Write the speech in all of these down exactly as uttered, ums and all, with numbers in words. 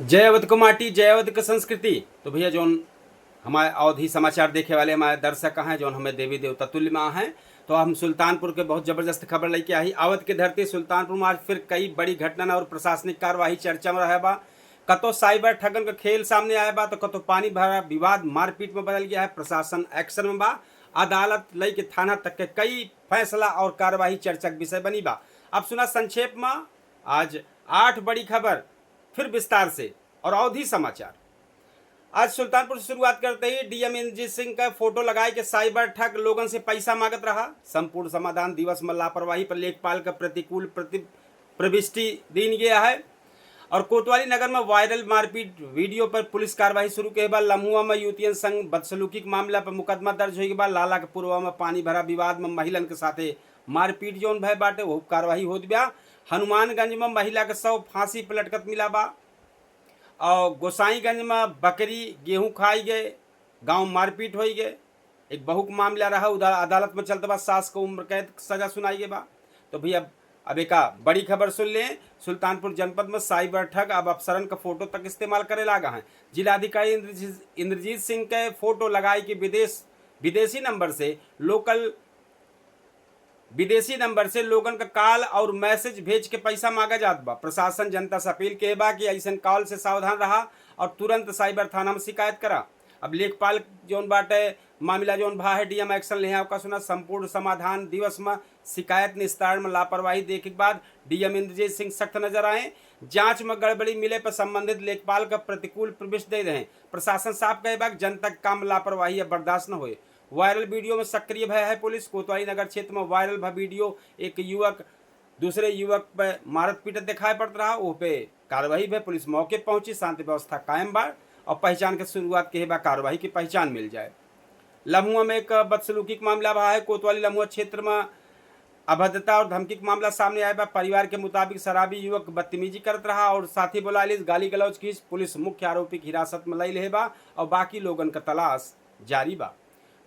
जय अवध को माटी, जय अवध की संस्कृति। तो भैया, जौन हमारे अवधी समाचार देखे वाले हमारे दर्शक हैं, जौन हमें देवी देवता तुल्य माँ हैं, तो हम सुल्तानपुर के बहुत जबरदस्त खबर लेके आई। अवध के धरती सुल्तानपुर में आज फिर कई बड़ी घटना और प्रशासनिक कार्यवाही चर्चा में रहे बा। कतो साइबर ठगन का खेल सामने आया बा, तो कतो पानी भरा विवाद मारपीट में बदल गया है। प्रशासन एक्शन में बा। अदालत लई के थाना तक के कई फैसला और कार्यवाही चर्चा के विषय बनी बा। अब सुना संक्षेप में आज आठ बड़ी खबर फिर विस्तार से। और अवधी समाचार। आज सुल्तानपुर से शुरुआत करते ही डीएम इंद्रजीत सिंह का फोटो लगाए के साइबर ठग लोगन से पैसा मांगत रहा। संपूर्ण समाधान दिवस में लापरवाही पर लेखपाल का प्रतिकूल प्रति-, प्रविष्टि दीन गया है। और कोतवाली नगर में वायरल मारपीट वीडियो पर पुलिस कार्रवाई शुरू के बा। लम्हुआ में युवतियन संग बदसलूकी के मामला पर मुकदमा दर्ज होई के बा। लाला के पुरवा में पानी भरा विवाद में महिलन के साथे मारपीट जौन भय बाटे, वो कार्रवाई होत बा। हनुमानगंज में महिला के शव फांसी पर लटकत मिला बा। और गोसाईगंज में बकरी गेहूं खाई गए, गांव मारपीट होई गए। एक बहू के मामला रहा, उधर अदालत में चलत बा, सास को उम्र कैद सजा सुनाई गई बा। तो भैया, अब एका बड़ी खबर सुन लें। सुल्तानपुर जनपद में साइबर ठग अब अफसरन का फोटो तक इस्तेमाल करे लागा हैं। जिलाधिकारी इंद्रजीत, इंद्रजीत सिंह के फोटो लगाई के विदेश, विदेशी नंबर से लोकल, विदेशी नंबर से लोगन का कॉल और मैसेज भेज के पैसा मांगा जात बा। प्रशासन जनता से अपील के बा कि ऐसन कॉल से सावधान रहा और तुरंत साइबर थाना में शिकायत करा। अब लेखपाल जौन बाटे, मामला जौन भा है, डीएम एक्शन ले हैं, ओका सुना। संपूर्ण समाधान दिवस में शिकायत निस्तारण में लापरवाही देखे के बाद डीएम इंद्रजीत सिंह सख्त नजर आए। जांच में गड़बड़ी मिले पर संबंधित लेखपाल का प्रतिकूल प्रविष्टि दे रहे। प्रशासन साफ कहे बा कि जनता के काम लापरवाही अब बर्दाश्त न होए। वायरल वीडियो में सक्रिय भय है पुलिस। कोतवाली नगर क्षेत्र में वायरल भा वीडियो, एक युवक दूसरे युवक पे मारत पीटत दिखाई पड़त रहा, ओह पे कार्रवाई भय। पुलिस मौके पहुंची, शांति व्यवस्था कायम बा और पहचान के शुरुआत के बा, कार्रवाई की पहचान मिल जाए। लम्हुआ में एक बदसलूकी के मामला भा है। कोतवाली लम्हुआ क्षेत्र में अभद्रता और धमकी के मामला सामने आए बा। परिवार के मुताबिक शराबी युवक बदतमीजी करत रहा और साथी बोलाइलिस, गाली गलौज कीस। पुलिस मुख्य आरोपी की हिरासत में लई लेहे बा और बाकी लोगन का तलाश जारी बा।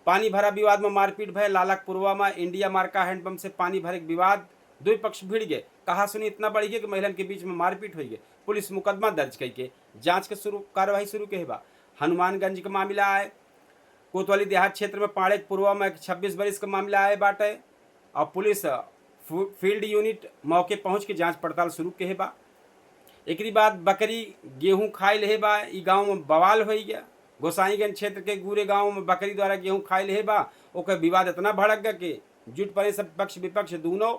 पानी भरा विवाद में मारपीट भय। लालकपुरवा में इंडिया मार्का हैंडपंप से पानी भरे के विवाद, दुई पक्ष भिड़ गए। कहा सुनी इतना बढ़ गया कि महिलन के बीच में मारपीट हो गए। पुलिस मुकदमा दर्ज करके जांच के शुरू, कार्रवाई शुरू के बा। हनुमानगंज के मामला आए, कोतवाली देहात क्षेत्र में पाड़े के पुरवा में एक छब्बीस बरिस का मामला आए बाटे और पुलिस फू-, फील्ड यूनिट मौके पहुंच के जांच पड़ताल शुरू के बा। एकरी बाद बकरी गेहूं खाए लेहे बा, ई गांव में बवाल होई गया। गोसाईगंज क्षेत्र के गुरे गांव में बकरी द्वारा गेहूं खाए लेहे बा, ओकर विवाद इतना भड़क गया कि जुट पड़े सब पक्ष विपक्ष दोनों।